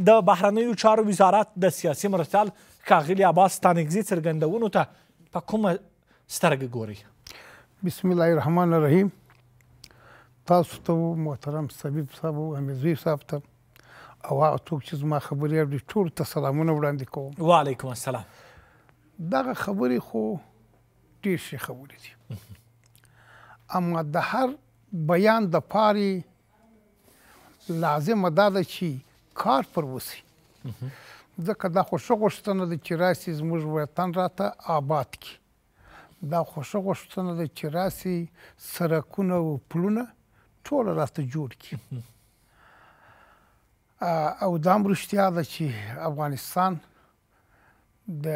د بهرنیو چارو وزارت د سیاسي مرستیال ښاغلي عباس ستانکزي څرګندونو ته په کومه سترګه ګورئ؟ بسم الله الرحمن الرحیم. تاسو ته محترم صبیب صاحب او امیرزوی صاحب ته او هغه څوک چې زما خبرې اوري ټولو ته سلامونه وړاندې کوم. وعلیکم السلام. دغه خبرې خو ډېر ښې خبرې دي، اما د هر بیان دپاره لازمه دا ده چې کار پر وسي، ځکه دا خو ښه غوښتنه ده چې راسي زموږ وطن راته آباد کړي، دا خو ښه غوښتنه ده چې راسي سرکونه او پلونه ټوله راته جوړ کړي. او دا هم رښتیا ده چې افغانستان د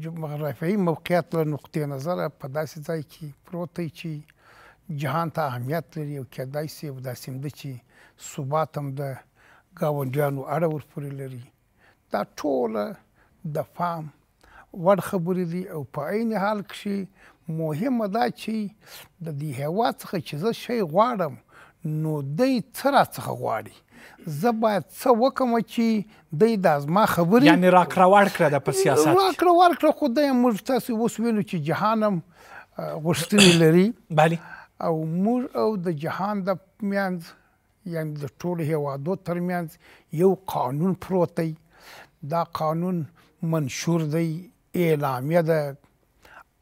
جغرافیایي موقعیت له نقطې نظره په داسې ځای کې پروت دی چې جهان ته اهمیت لري، او کېدای شي او داسې هم ده چې ثبات هم د ګاونډیانو اړه ورپورې لري. دا ټوله د فهم وړ خبرې دي. او په عین حال کښې مهمه دا چې د دې هېواد څخه چې زه شی غواړم نو دی څه را څخه غواړي، زه باید څه وکړم چې دی دا زما خبرې، یعنې راکړه ورکړه ده په سیاست کې. راکړه ورکړه خو دی موږ تاسې اوس وینو چې جهان هم غوښتنې لري. بله. او موږ او د جهان د منځ، یعنې د ټولو هېوادو ترمنځ یو قانون پروت دی. دا قانون منشور دی، اعلامیه ده،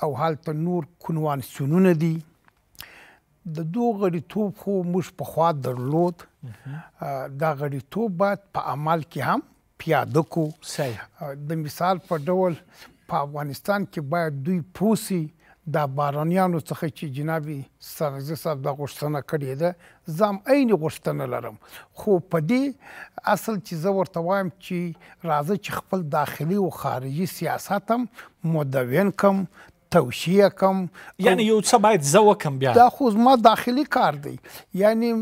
او هلته نور کنوانسیونونه دي. د دوو غړیتوب خو موږ پخوا درلود، دا غړیتوب باید په عمل کې هم پیاده کړو. د مثال په ډول په افغانستان کې باید دوی پوه سي دا بارانیانو څخه چې جناب ستانکزي صاحب دا غوښتنه کړې ده، زه هم عین غوښتنه لرم، خو په دې اصل چې زه ورته وایم چې راځه چې خپل داخلي او خارجي سیاست هم مدون کم، توشیه کم، یعنی یو څه باید زه وکم. بیا دا خو زما داخلي کار دی، یعنی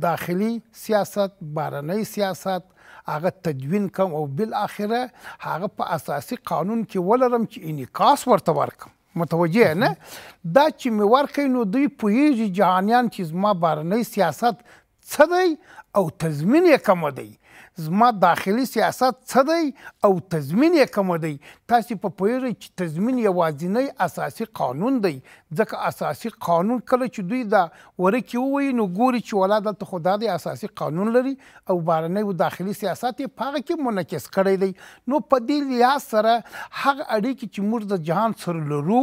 داخلي سیاست، بهرنی سیاست هغه تدوین کم او بالاخره هغه په اساسي قانون کې ولرم چې انعکاس ورته ورکم. متوجه نه؟ دا چې مې ورکوي نو دوی پوهېږي جهانیان چې زما بهرنی سیاست څه دی او تضمین یې کوم دی، زما داخلي سیاست څه دی او تضمین یې کوم دی. تاسې په پوهېږئ چې تضمین یوازینی اساسي قانون دی، ځکه اساسي قانون کله چې دوی دا ورکې ووایي نو ګوري چې ولا دلته خو دا دی اساسي قانون لري او بهرنی او داخلي سیاست یې په هغه کې منعکس کړی دی. نو په دې لحاظ سره هغه اړیکې چې موږ د جهان سره لرو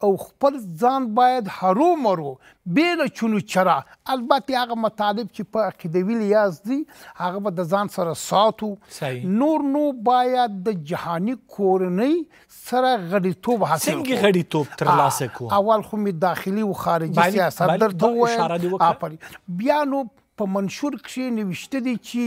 او خپل ځان باید هرو مرو بې له چونو چرا، البته هغه مطالب چې په عقیدوي لحاظ دي هغه به د ځان سره ساتو. نور نو باید د جهاني کورنۍ سره غړیتوب حاصل څنګه غړیتوب ترلاسه کړو؟ اول خو مې داخلي او خارجي سیاست درته وویل. بیا نو په منشور کښې نوشته دي چې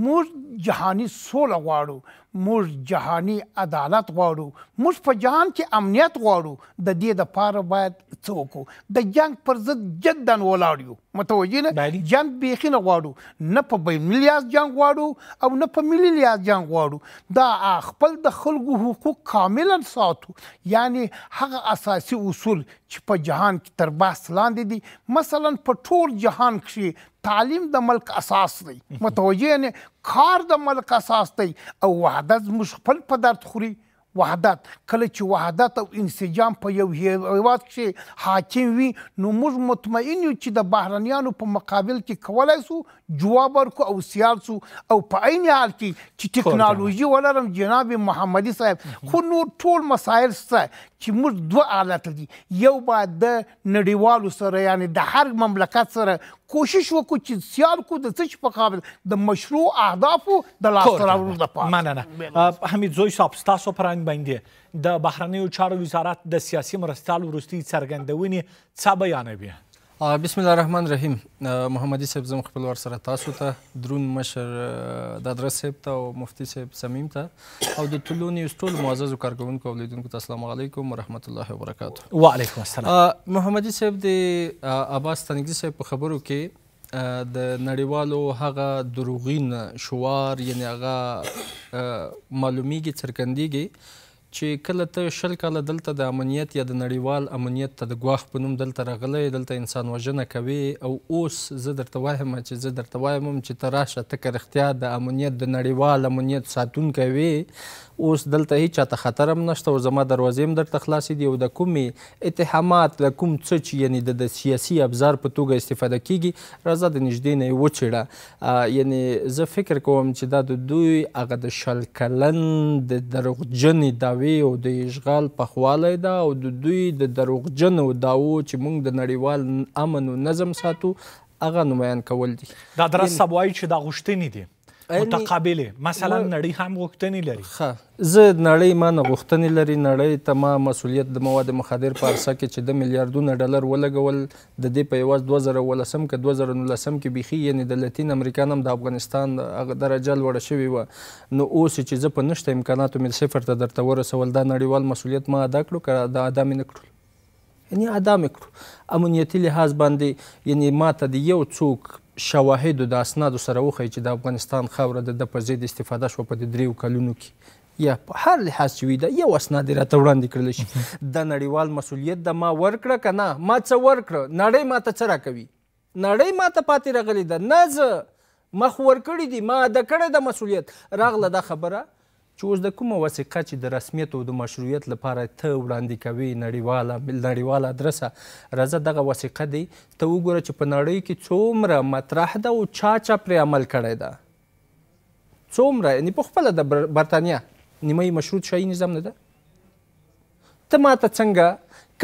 موږ جهاني سوله غواړو، موږ جهاني عدالت غواړو، موږ په جهان کې امنیت غواړو. د دې دپاره باید څه وکړو؟ د جنګ پر ضد جدا ولاړ یو، متوجه نه؟ جنګ بیخي نه غواړو، نه په بیني لحاظ جنګ غواړو او نه په ملي لحاظ جنګ غواړو. دا خپل د خلکو حقوق کاملا ساتو، یعنی هغه اساسي اصول چې په جهان کې تر بحث لاندې دي. مثلا په ټول جهان کښې تعلیم د ملک اساس دی، متوجه نه؟ کار د ملک اساس دی، او وحدت زموږ خپل په درد خوري. وحدت کله چې وحدت او انسجام په یو هیواد کښې حاکم وي نو موږ مطمئن یو چې د بهرنیانو په مقابل کې کولای سو جواب ورکړو او سیال سو. او په عین حال کې چې ټکنالوژي ولرم جناب محمدي صاحب، خو نور ټول مسایل شته چې موږ دوه حالت دي. یو باید د نړیوالو سره، یعنې د هر مملکت سره کوشش وکړو چې سیال کړو د څه شي په قابل د مشروع اهدافو د لاسته راوړلو دپاره. مننه. حمیدزوی صاحب، ستاسو پر رنګ باندې د بهرنیو چارو وزارت د سیاسي مرستیال وروستۍ څرګندونې څه بیانوي؟ بسم الله الرحمن الرحیم. محمدي صاحب، زم خپل ور سره تاسو ته، درون مشر دادرس صاحب ته او مفتي صاحب صمیم ته او د طلوع نیوز ټولو معززو کارکوونکو او لیدونکو ته السلام علیکم ورحمت الله وبرکاته. وعلیکم السلام. محمدي صاحب، د عباس ستانکزي صاحب په خبرو کې د نړیوالو هغه دروغین شعار، یعنې هغه معلومیږي، څرګندیږي چې کله ته 20 کاله دلته د امنیت یا د نړیوال امنیت ته د ګواښ په نوم دلته راغلی، دلته انسان وژنه کوي، او اوس زه درته وایم چې زه درته وایم چې ته راشه، ته که رښتیا د امنیت د نړیوال امنیت ساتونکی وې، اوس دلته هیچا ته خطر هم نشته او زما دروازې هم درته خلاصې دي، او د کومې اتهامات د کوم څه چې یعنې د سیاسي ابزار په توګه استفاده کیږي، راځه د نږدې نه یې وڅېړه. یعنې زه فکر کوم چې دا د دوی هغه د 20 کلن د دروغجنې دعوې او د اشغال پخوالی ده، او د دوی د دروغجنو دعوو چې موږ د نړیوال امن او نظم ساتو هغه نمایان کول دي. دا درس صاحب وایي چې دا غوښتنې دي متقابلې، مثلا نړۍ هم غوښتنې لري. ښه، زه نړۍ ما نه غوښتنې لري، نړۍ ته ما مسؤلیت د مواد مخدر په عرصه کې چې د میلیاردونه ډالر ولګول، د دې په عوض 2018 که 2019 کې بیخي یعنې د لاتین امریکا نه هم د افغانستان هغه درجه لوړه شوې وه. نو اوس چې زه په نشته امکاناتو مې صفر ته درته ورسول، دا نړیوال مسؤلیت ما ادا کړو که دا ادا مې نه کړو؟ یعنې ادا مې کړو. امنیتي لحاظ باندې یعنې ما ته د یو څوک شواهدو د اسنادو سره وښیي چې د افغانستان خاوره د ده په ضد استفاده شوه په دې 3 کلونو کې، یا په هر لحاظ چې وي دا یو اسناد یې راته وړاندې کړلی شي. دا نړیوال مسؤلیت د ما ورکړه که نه؟ ما څه ورکړه؟ نړۍ ما ته څه راکوي؟ نړۍ ما ته پاتې راغلې ده، نه زه ما خو ورکړي دي، ما ادا کړی دا مسؤلیت. راغله دا خبره چې اوس د کومه وثیقه چې د رسمیت او د مشروعیت لپاره ته وړاندې کوي نړیواله ادرسه، راځه دغه وثیقه دی ته وګوره چې په نړۍ کې څومره مطرح ده او چا چا پرې عمل کړی ده، څومره. یعنې په خپله د برتانیا نیمه مشروط شاهي نظام نه ده، ته ماته څنګه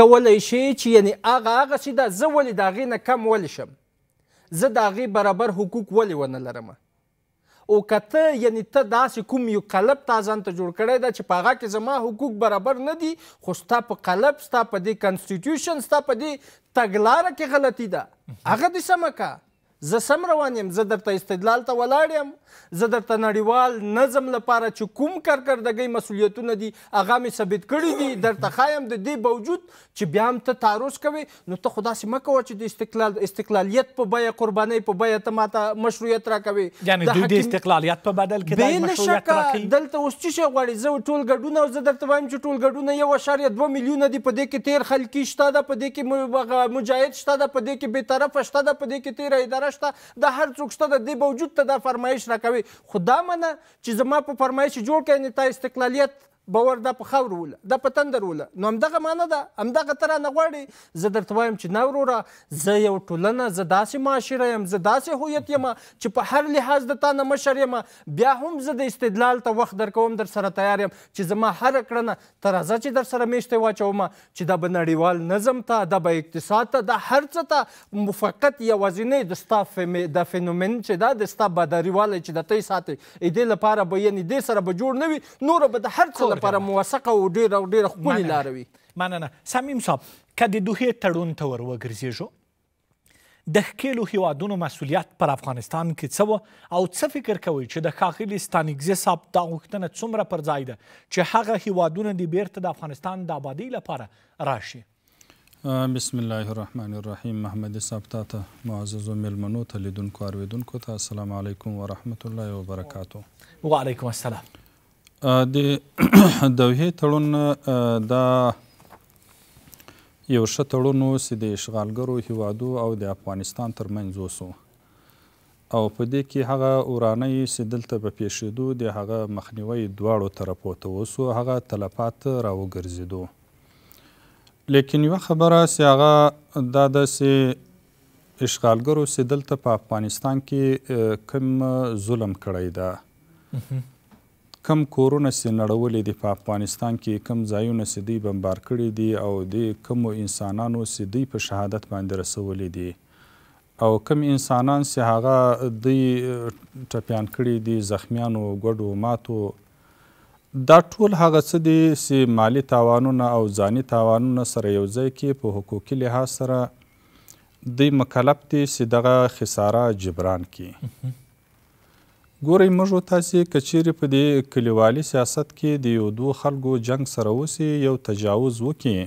کولی شي چې یعنې هغه هغسې ده، زه ولې د هغې نه کم ولې شم، زه د هغې برابر حقوق ولې ونه لرمه؟ او که ته یعنې ته داسې کوم یو قلب تا ځان ته جوړ کړی ده چې په هغه کې زما حقوق برابر نه دي، خو ستا په قلب، ستا په دې constitution، ستا په دې تګلاره کې غلطي ده، هغه دې سمه که. زه سم روان یم، زه درته استدلال ته ولاړ یم، زه درته نړیوال نظم لپاره چې کوم کارکردګۍ مسؤلیتونه دي هغه مې ثابت کړي دي، درته ښایم. د دې باوجود چې بیا هم ته تعرض کوې، نو ته خو داسې مه کوه چې د استقلالیت په بیه، قربانۍ په بیه ته ماته مشروعیت راکوې. یعنې دوی د استقلالیت په بدل کې دا مشروعیت راکوي؟ دلته اوس څه شی غواړي؟ زه ټول ګډونه، او زه درته وایم چې ټول ګډونه 1.2 میلیونه دي، په دې کې تېر خلکي شته ده، په دې کې مجاهد شته ده، په دې کې بېطرفه شته ده، په دې کې تېره اداره شته، دا هر څوک شته. د دې باوجود ته دا فرمایش راکوي، خو دا منه چې زما په فرمایش جوړ کړې، یعنې تا استقلالیت باور دا په خاور وله، دا په تندر وله، نو همدغه معنی ده، همدغه ته رانه غواړې. زه درته وایم چې نه وروره، زه یو ټولنه، زه داسې معاشره یم، زه داسې هویت یم چې په هر لحاظ د تا نه مشر یم، بیا هم زه د استدلال ته وخت درکوم، در سره تیار یم چې زما هره کړنه ته راځه چې در سره میشتی واچوم، چې دا به نړیوال نظم ته، دا به اقتصاد ته، دا هر څه ته فقط یوازینی د ستا د فینومن چې دا د ستا باداریوالی چې د ته یې ساتې، دې لپاره به یعنې دې سره به جوړ نه وي، نوره به د هر څه لپاره موثقه او ډېره او ډېره ښکلې لاره وي. مننه. صمیم صاحب، که د دوحې تړون ته ور وګرځېږو، د ښکېلو هیوادونو مسؤلیت پر افغانستان کې څه و، او څه فکر کوئ چې د ښاغلي ستانکزي صاحب دا غوښتنه څومره پر ځای ده چې هغه هیوادونه دې بیرته د افغانستان د آبادۍ لپاره راشي؟ بسم الله الرحمن الرحیم. محمدي صاحب، تا ته، معززو میلمنو ته، لیدونکو اورېدونکو ته السلام علیکم ورحمت الله وبرکاتو. وعلیکم السلام. د دوحې تړون دا یو ښه تړون و چې د اشغالګرو هیوادو او د افغانستان ترمنځ وسو، او په دې کې هغه ورانۍ چې دلته به پېښېدو د هغه مخنیوی دواړو طرفو ته وسو، هغه تلفات راوګرځېدو. لیکن یوه خبره چې هغه دا ده چې اشغالګرو چې دلته په افغانستان کې کوم ظلم کړی ده، کم کورونه چې نړولي دي په افغانستان کې، کم ځایونه چې دوی بمبار کړي دي، او د کمو انسانانو چې دوی په شهادت باندې رسولي دي، او کم انسانان چې هغه دوی ټپیان کړي دي، زخمیانو، ګوډو، ماتو، دا ټول هغه څه دي چې مالي تاوانونه او ځاني تاوانونه سره یو ځای کې په حقوقي لحاظ سره دوی مکلف دي چې دغه خساره جبران کړي. ګورئ، موږ و تاسې که چیرې په دې کلیوالي سیاست کې د یو دوو خلکو جنګ سره وسي، یو تجاوز وکړي،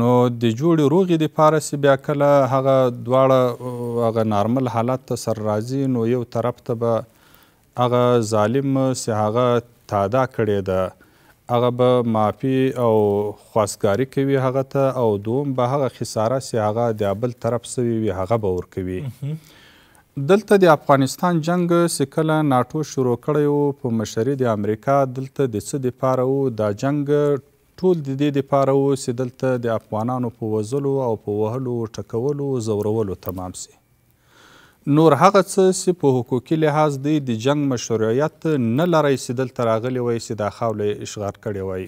نو د جوړې روغې دپاره چې بیا کله هغه دواړه هغه نارمل حالت ته سره راځي، نو یو طرف ته به هغه ظالم چې هغه تعدا کړې ده هغه به معافي او خواستګاري کوي هغه ته، او دوم به هغه خساره چې هغه د بل طرف سوي وي هغه به ورکوي. دلته د افغانستان جنګ چې کله ناټو شروع کړی و په مشري د امریکا، دلته د څه دپاره و؟ دا جنګ ټول د دې دپاره و چې دلته د افغانانو په وزلو او په وهلو، ټکولو، ځورولو تمام سي. نور هغه څه چې په حقوقي لحاظ دی د جنګ مشروعیت نه لری چې دلته راغلي وای چې دا خاوره یې اشغال کړې وای.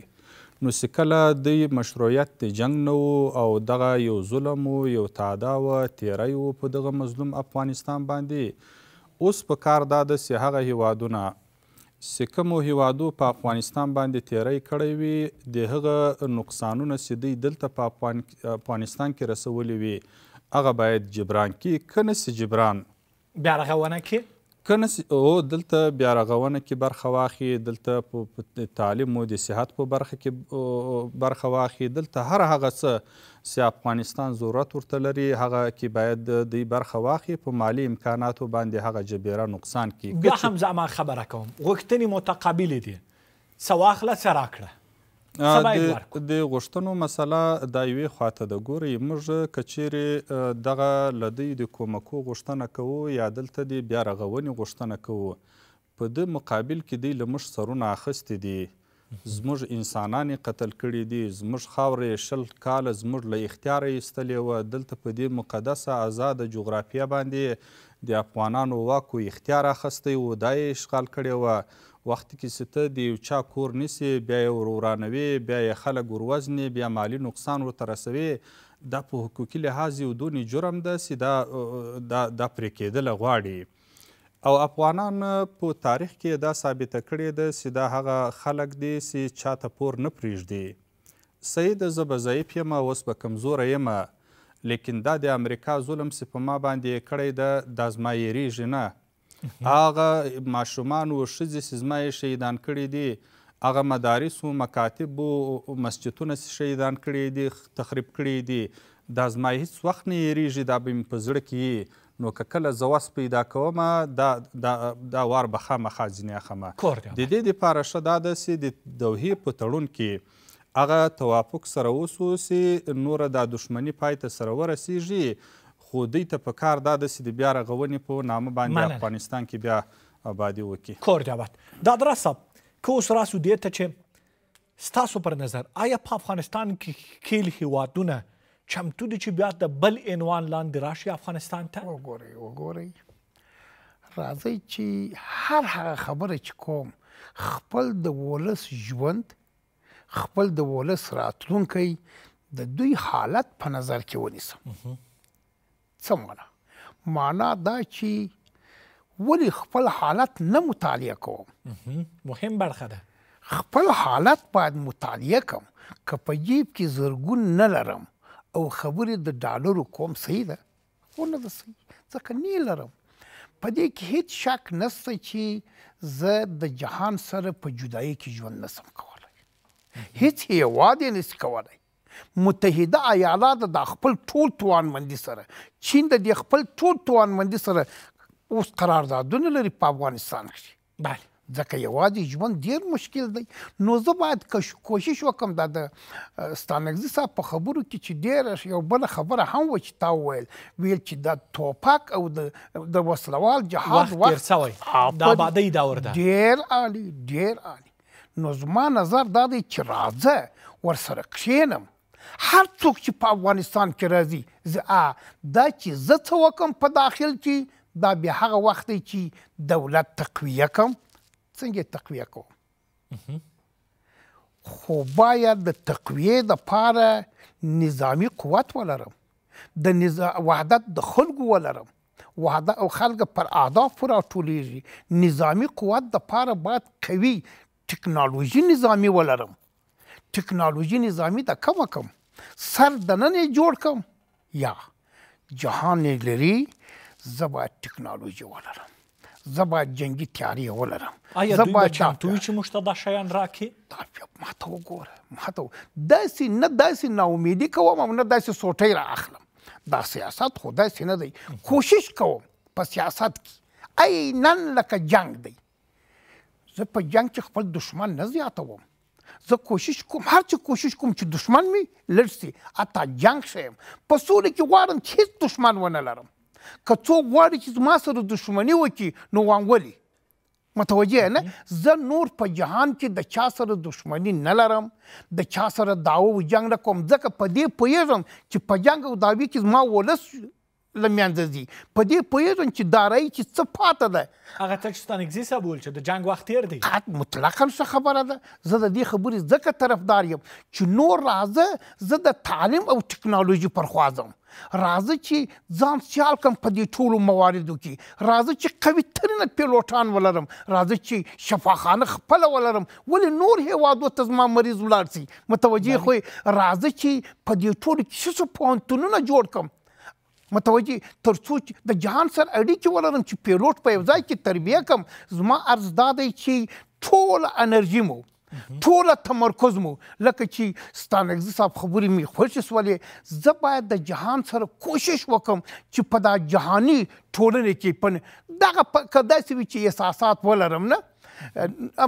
نو چې کله دی مشروعیت د جنګ نه و او دغه یو ظلم و، یو تعدا و، تیری و په دغه مظلوم افغانستان باندې، اوس په کار دا ده چې هغه هیوادونه چې کومو هیوادو په افغانستان باندې تیری کړی وي، د هغه نقصانونه چې دوی دلته په افغانستان کې رسولي وي هغه باید جبران کړي. که نه سي جبران، بیا رغونه کې که نه سي او دلته بیا رغونه کې برخه واخلي، دلته په تعلیم او د صحت په برخه کې برخه واخلي، دلته هر هغه څه چې افغانستان ضرورت ورته لري هغه کې باید دوی برخه واخلي، په مالي امکاناتو باندې هغه جبیره نقصان کړي. بیا هم زه ما خبره کوم، غوښتنې متقابلې دي، څه واخله څه راکړه. د غوښتنو مسله دا یوې خواته ده. ګورئ موږ که چیرې دغه له دوی د کومکو غوښتنه کوو یا دلته د بیا رغونې غوښتنه کوو، په ده مقابل کې دوی له موږ سرونه اخیستي دي، زموږ انسانان یې قتل کړي دي، زموږ خاوره یې 20 کاله زموږ له اختیاره ایستلې وه. دلته په دې مقدسه ازاده جغرافیه باندې د افغانانو واک و اختیار اخیستی و، دا یې اشغال کړې وه. وخت کې چې ته د یو چا کور نیسې، بیا یې ور ورانوې، بیا یې خلک وروزنې، بیا مالي نقصان ورته رسوې، دا په حقوقي لحاظ یو دونې جرم ده چې دا پرې کېدله غواړي. او افغانان په تاریخ کې دا ثابته کړې ده چې دا هغه خلک دي چې چاته پور نه پرېږدي. صحیح ده، زه به ضعیف یم، اوس به کمزوری یم، لیکن دا د امریکا ظلم چې په ما باندې یې کړی ده دا زما یېرېږي نه. هغه ماشومان و ښځې چې زما یې شهیدان کړي دي، هغه مدارس و مکاتب و مسجدونه چې شهیدان کړي دي، تخریب کړي دي، دا زما هیڅ وخت نه یېرېږي، دا به مې په زړه کې وي. نو که کله زه وس پیدا کوم دا وار به خامخا ځینې اخلم. د دې دپاره ښه دا ده چې د دوحې په تړون کې هغه توافق سره وسو چې نوره دا دښمني پای ته سره ورسیږي، خو دوی ته په کار دا ده چې د بیا رغونې په نامه باندې افغانستان کې بیا آبادي وکړي. کور دې آباد. دادرس صاحب، که اوس راسو دې ته چې ستاسو پر نظر آیا په افغانستان کې ښکېل هیوادونه چمتو دي چې بیا د بل عنوان لاندې راشي افغانستان ته؟ وګورئ وګورئ، راځئ چې هر هغه خبره چې کوم خپل د ولس ژوند، خپل د ولس راتلونکی، د دوی حالت په نظر کې ونیسم. څه معنا؟ معنا دا چې ولې خپل حالت نه مطالعه کوم؟ مهم برخه ده. خپل حالت باید مطالعه کوم. که په جیب کې زرګون نه لرم او خبرې د ډالرو کوم، صحیح ده؟ خو نه ده صحیح، ځکه نه لرم. په دې کې هیڅ شک نشته چې زه د جهان سره په جدایۍ کې ژوند نشم کولی، هیڅ هیواد یې نشي کولی. متحده ایالات د خپل ټول توانمندي سره، چین د دې خپل ټول توانمندي سره اوس قراردادونه لري په افغانستان کې. بله. ځکه یوازې ژوند ډېر مشکل دی. نو زه باید کوشش وکړم. دا د ستانکزي صاحب په خبرو کې چې ډېره یو بله خبره هم وه چې تا وویل، ویل چې د توپک او د وسلوال جهاد وخت تېر سوی، د آبادۍ دور ده. ډېر عالي، ډېر عالي. نو زما نظر دا دی چې راځه ورسره کښېنم. هر څوک چې په افغانستان کې راځي، دا چې زه څه وکړم په داخل کې، دا بیا هغه وخت دی چې دولت تقویه کړم. څنګه یې تقویه کوم؟ خو باید د تقویې دپاره نظامي قوت ولرم، د وحدت د خلکو ولرم، وحدت او خلک پر اهدافو راټولېږي. نظامي قوت دپاره باید قوي ټکنالوژي نظامي ولرم. ټکنالوژي نظامي د کومه کم، سر دننه یې جوړ کم، یا جهان یې لري. زه باید ټکنالوژي ولرم، زه باید جنګي تیارې ولرم. آیا دوی به چمتو وي چې موږ ته دا شیان راکړي؟ دا بیا ماته وګوره، ماته داسې نه داسې ناامیدي کوم او نه داسې سوټی را اخلم. دا سیاست خو داسې نه دی. کوشش کوم په سیاست کې عینا لکه جنګ دی. زه په جنګ کې خپل دښمن نه زیاتوم، زه کوشش کوم، هر څه کوشش کوم چې دښمن مې لږ شي، حتی جنګ ښه یم. په سوله کې غواړم چې هېڅ دښمن ونه لرم. که څوک غواړي چې زما سره دښمني وکړي نو وام ولې؟ متوجه نه؟ زه نور په جهان کې د چا سره دښمني نه لرم، د چا سره دعوه او جنګ نه کوم، ځکه په دې پوهېږم چې په جنګ او دعوې کې زما ولس له منځه ځي. په دې پوهېږم چې دارایي چې څه پاته ده. هغه څه چې ستانکزي صاحب وویل چې د جنګ وخت تېر دی. مطلقاً ښه خبره ده. زه د دې خبرې ځکه طرفدار یم چې نور راځه زه د تعلیم او ټکنالوژي پر خوا ځم، راځه چې ځان سیال کړم په دې ټولو مواردو کې، راځه چې قوي ترینه پیلوټان ولرم، راځه چې شفاخانه خپله ولرم، ولې نور هېوادو ته زما مریض ولاړ سي؟ متوجه خو راځه چې په دې ټولو کې ښه ښه پوهنتونونه جوړ کړم، متوجه، تر څو چې د جهان سره اړیکې ولرم، چې پیلوټ په یو ځای کې تربیه کړم. زما عرض دا دی چې ټوله انرژي مو، ټوله تمرکز مو، لکه چې ستانکزي صاحب خبرې مې خوښې سولې، زه باید د جهان سره کوشش وکړم چې په دا جهاني ټولنې کې په دغه که داسې وي چې احساسات ولرم. نه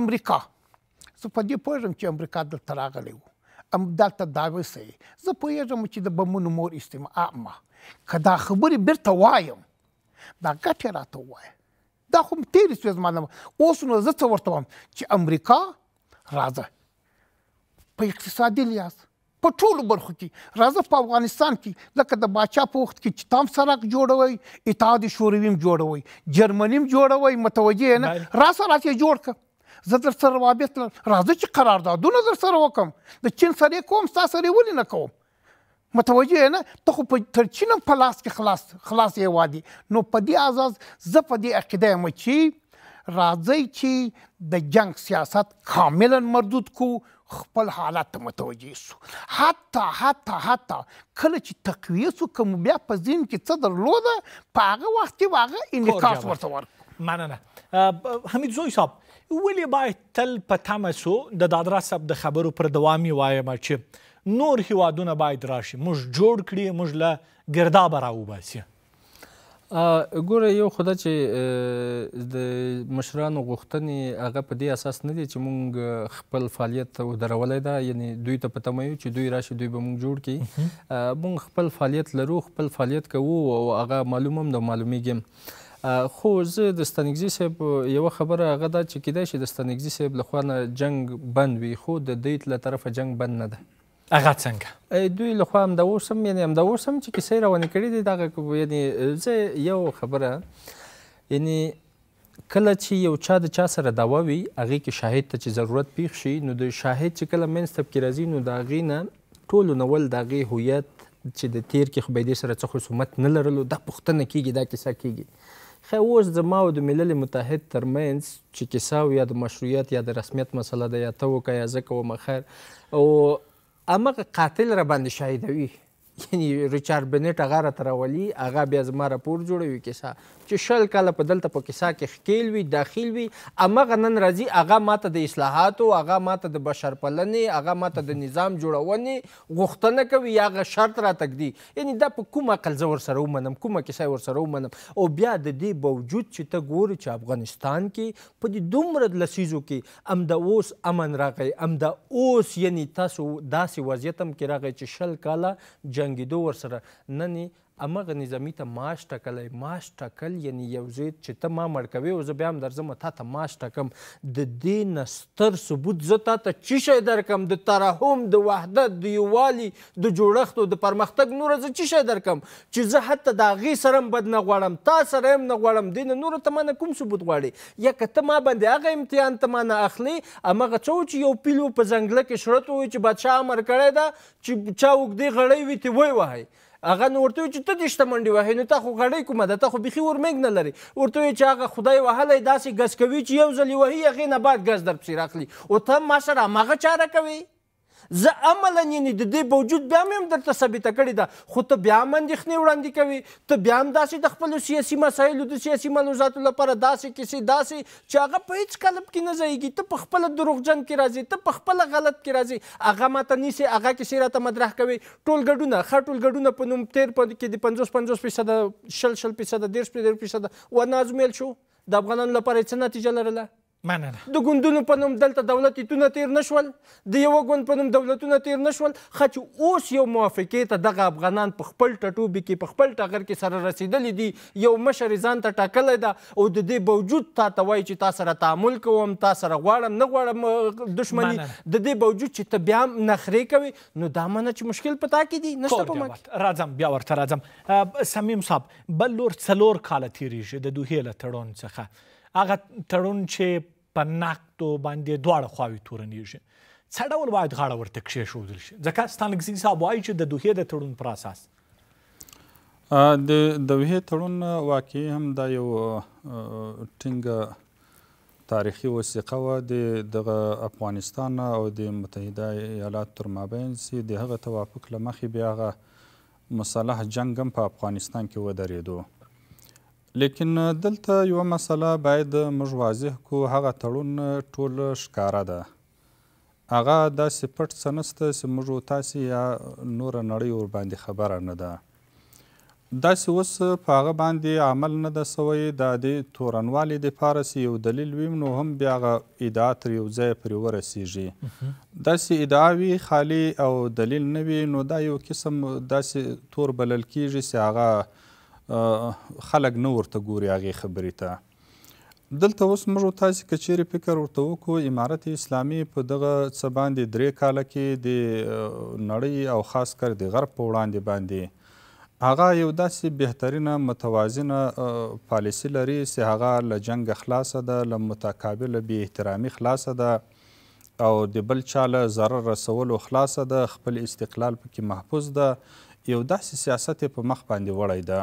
امریکا، زه په دې پوهېږم چې امریکا دلته راغلی و، دلته دعوه سوې، زه پوهېږم چې د بمونو مور استعمال، اما که دا خبرې بیرته وایم، دا ګټې راته ووایه، دا خو تېرې سوې زما نه. اوس نو زه څه ورته وایم چې امریکا راځه په اقتصادي لحاظ په ټولو برخو کې، راځه په افغانستان کې لکه د باچا په وخت کې چې تام سرک جوړوئ، اتحاد شوروي هم جوړوئ، جرمني هم جوړوئ، متوجه نه؟ راسه راته یې جوړ کړه، زه در سره روابط لرم، راځه چې قراردادونه در سره وکړم، د چین سره یې کوم، ستا سره یې ولې نه کوم؟ متوجه نه؟ ته خو تر چین هم په لاس کې خلاص هېواد یې. نو په دې اساس زه په دې عقیده یم چې راځئ چې د جنګ سیاست کاملا مردود کو، خپل حالت ته متوجه سو. حتی حتی حتی کله چې تقویه سو، که مو بیا په ذهن کې څه درلوده په هغه وخت کې به هغه انعکاس ورته ورکړو. مننه. حمیدزوی صاحب، ولې باید تل په تمه سو، د دادراس صاحب د خبرو پر دوام یې وایم چې نور هیوادونه باید راشي، موږ جوړ کړي، موږ له ګردابه راوباسي؟ ګوره، یو خو دا چې د مشرانو غوښتنې هغه په دې اساس نه دی چې مونږ خپل فعالیت ودرولی ده، یعنې دوی ته په تمه یو چې دوی راشي دوی به مونږ جوړ کړي. مونږ خپل فعالیت لرو، خپل فعالیت کوو او هغه معلوم هم ده، معلومیږي هم. خو زه د ستانکزي صاحب یوه خبره هغه ده چې کیدای شي د ستانکزي صاحب له خوا نه جنګ بند وي، خو د دوی له طرفه جنګ بند نه ده. هغه څنګه؟ دوی له خوا همدا اوس هم، یعنې همدا اوس هم چې کیسې روانې کړې دي دغه، یعنې زه یو خبره، یعنې کله چې یو چا د چا سره دعوه وي، هغې کې شاهد ته چې ضرورت پیښ شي، نو د شاهد چې کله منځ ته پکې راځي، نو د هغې نه ټولو نول د هغې هویت چې د تېر کې خو به یې دې سره څه خصومت نه لرلو، دا پوښتنه کېږي، دا کیسه کېږي. ښه، اوس زما او د ملل متحد ترمنځ چې کیسه او یا د مشروعیت یا د رسمیت مسله ده، یا ته وکړه یا زه کوم، خیر، او همغه قاتل را باندې شاهدوي، یعنې ریچارډ بنیټ هغه راته راولي، هغه بیا زما راپور جوړوي کیسه چې 20 کاله په دلته په کیسه کې ښکېل وي، داخل وي، همغه نن راځي، هغه ماته د اصلاحاتو، هغه ماته د بشرپلنې، هغه ماته د نظام جوړونې غوښتنه کوي، یا هغه شرط راته ږدي. یعنې دا په کوم عقل زه ورسره ومنم، کومه کیسه یې ورسره ومنم؟ او بیا د دې باوجود چې ته ګورې چې افغانستان کې په دې دومره لسیزو کې همدا اوس امن راغی، همدا اوس یعنې تاسو داسې وضعیت هم کې راغی چې 20 کاله جنګېدو ورسره، نن یې همغه نظامي ته معاش ټاکلی، معاش ټاکل یعنې یو ځای چې ته ما مړ کوې او زه بیا هم درځم تا ته معاش ټاکم، د دې نه ستر ثبوت زه تا ته چی شی درکم؟ د ترحم، د وحدت، د یووالي، د جوړښت او د پرمختګ نوره زه چی شی درکم چې زه حتی د هغې سره هم بد نه غواړم، تا سره هم نه غواړم، دې نه نوره ته ما نه کوم ثبوت غواړې؟ یا که ته ما باندې هغه امتحان ته ما نه اخلې، همغه څه و چې یو پیل و په ځنګله کې شړت و چې بادشاه امر کړی ده چې چا اوږدې غړۍ وي ترې ویې وهئ، هغه نو ورته وویل چې ته دې شته منډې وهې، نو تا خو غړۍ کومه ده، تا خو بیخي ورمېږ نه لرې. ورته وویل چې هغه خدای وهلی داسې ګز کوي چې یو ځل یې وهي، هغې نه بعد ګز در پسې راخلي، او ته هم ما سره هماغه چاره کوې. زه عملاً یعنې د دې باوجود بیا مې هم درته ثابته کړې ده، خو ته بیا هم اندېښنې وړاندې کوې، ته بیا هم داسې د خپلو سیاسي مسایلو د سیاسي ملوزاتو لپاره داسې کیسې داسې چې هغه په هېڅ قالب کې نه ځایېږي. ته په خپله دروغجن کې راځې، ته په خپله غلط کې راځې، هغه ماته نیسې، هغه کیسې راته مطرح کوې. ټولګډونه، ښه ټولګډونه په نوم تېر کې د 50-50%، 20-20%، 30-30% ونه ازمویل شو، د افغانانو لپاره یې څه نتیجه لرله؟ مننه. د ګوندونو په نوم دلته دولت ایتونه تیر نه شول، د یوه ګوند په نوم دولتونه تیر نه شول. ښه چې اوس یو موافقې ته دغه افغانان په خپل ټټوبي کې په خپل ټغر کې سره رسېدلي دي، یو مشر یې ځان ته ټاکلی ده او د دې باوجود تا ته وایي چې تا سره تعامل کوم، تا سره غواړم نه غواړم دښمني، د دې باوجود چې ته بیا هم نخرې کوې، نو دا منه چې مشکل په تا کې دي، نشته په ما کې. راځم بیا ورته راځم. صمیم صاحب، بل لور 4 کاله تېرېږي د دوحې له تړون څخه، هغه تړون چې په نقدو باندې دواړه خواوې تورنېږي، څه ډول باید غاړه ورته کښېښودل شي؟ ځکه ستانکزي صاحب وایي چې د دوحې د تړون پر اساس د دوحې تړون واقعي هم دا یو ټینګه تاریخي وثیقه وه د دغه افغانستان او د متحده ایالات تر مابین چې د هغه توافق له مخې بیا هغه مسلح جنګ هم په افغانستان کې ودرېدو. لیکن دلته یوه مسله باید موږ واضح کو، هغه تړون ټول ښکاره ده، هغه داسې پټ څه نشته چې موږ و تاسې یا نوره نړۍ ورباندې خبره نه ده. داسې اوس په هغه باندې عمل نه ده سوی، دا د تورنوالي دپاره چې یو دلیل وي نو هم بیا هغه ادعا تر یو ځایه پرې ورسیږي. داسې ادعا وي خالي او دلیل نه وي، نو دا یو قسم داسې تور بلل کیږي چې هغه خلک نه ورته ګوري هغې خبرې ته. دلته اوس موږ تاسې که چیرې فکر ورته وکړو، امارت اسلامي په دغه څه باندې 3 کاله کې د نړۍ او خاص کر د غرب په وړاندې باندې هغه یو داسې بهترینه متوازنه پالیسي لري چې هغه له جنګه خلاصه ده، له متقابله بې احترامي خلاصه ده او د بل چا له ضرر رسولو خلاصه ده، خپل استقلال پکې محفوظ ده، یو داسې سیاست یې په مخ باندې وړی ده.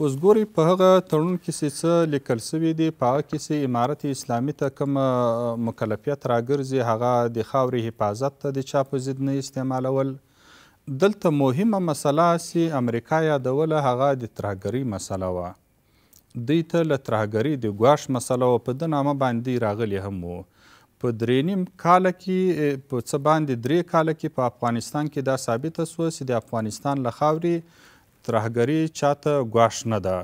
اوس ګورئ په هغه تړون کې چې څه لیکل سوي دي، په هغه کې چې امارت اسلامي ته کوم مکلفیت راګرځي هغه د خاورې حفاظت ته د چا په ضد نه استعمالول. دلته مهمه مسله چې امریکا یادوله هغه د ترهګرۍ مسله وه، دوی ته له ترهګرۍ د ګواښ مسله وه، په ده نامه باندې راغلي هم وو. په 3.5 کاله کې، په څه باندې 3 کاله کې په افغانستان کې دا ثابته سوه چې د افغانستان له خاورې ترهګري چاته ګواښ نه ده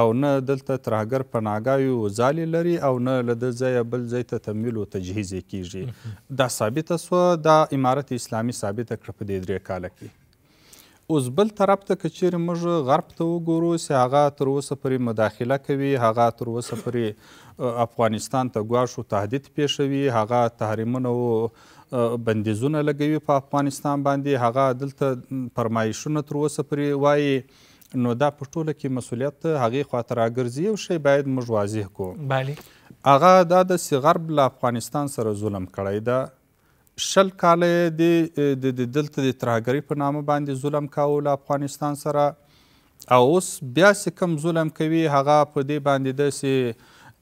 او نه دلته ترهګر پناهګاوې او ځالې لري او نه له ده ځایه بل ځای ته تمویل او تجهیز یې کیږي. دا ثابته سوه، دا امارت اسلامي ثابته کړه په دې 3 کاله کې. اوس بل طرف ته که چیرې موږ غرب ته وګورو چې هغه تر اوسه پورې مداخله کوي، هغه تر اوسه پورې افغانستان ته ګواښ او تهدید پیښوي، هغه تحریمونه او بندیزونه لګوي په افغانستان باندې، هغه دلته فرمایشونه تر اوسه پورې وایي، نو دا په ټوله کې مسؤلیت هغې خواته راګرځي. یو شی باید موږ واضح کړو، هغه دا ده چې غرب له افغانستان سره ظلم کړی ده، 20 کاله یې دلته د ترهګرۍ په نامه باندې ظلم کاوه له افغانستان سره، او اوس بیا چې کوم ظلم کوي هغه په دې باندې ده چې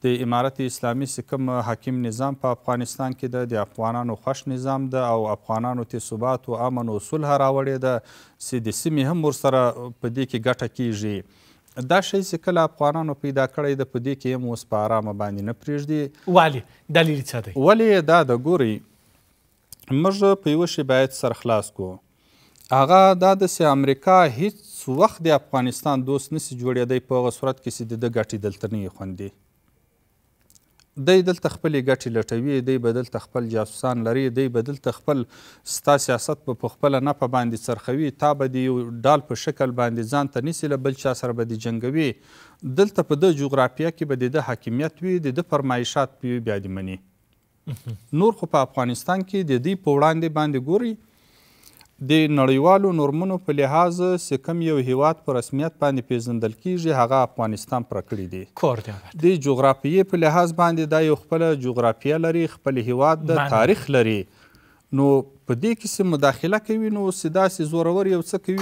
د امارت اسلامي چې کوم حاکم نظام په افغانستان کې ده، د افغانانو خوښ نظام ده او افغانانو ته ثبات و امن او صلح راوړې ده چې د سیمې هم ورسره په دې کې ګټه کیږي. دا شی چې کله افغانانو پیدا کړی ده په دې کې هم اوس په ارامه باندې نه پرېږدي. ولې؟ دلیل څه دی؟ ولې یې دا ده، ګورئ موږ په یوه شي باید سر خلاص کړو، هغه دا ده چې امریکا هیڅ وخت د افغانستان دوست نسي جوړېدی په هغه صورت کې چې د ده ګټې دلته نه وي خوندي. دی دلته خپلې ګټې لټوي، دی به دلته خپل جاسوسان لري، دی به دلته خپل ستا سیاست به په خپله نفع باندې څرخوي، تا به د یو ډال په شکل باندې ځان ته نیسي، له بل چا سره به دې جنګوي. دلته په ده جغرافیه کې به د ده حاکمیت وي، د ده فرمایشات به وي، بیا دې مني. نور خو په افغانستان کې د دوی په وړاندې باندې ګوري د نړیوالو نورمونو په لحاظ چې کوم یو هیواد په رسمیت باندې پیژندل کیږي هغه افغانستان پر کړی دی. د جغرافیې په لحاظ باندې دا یو خپله جغرافیه لري، خپل هیواد د تاریخ لري، نو په دې کې چې مداخله کوي نو چې داسې زورور یو څه کوي.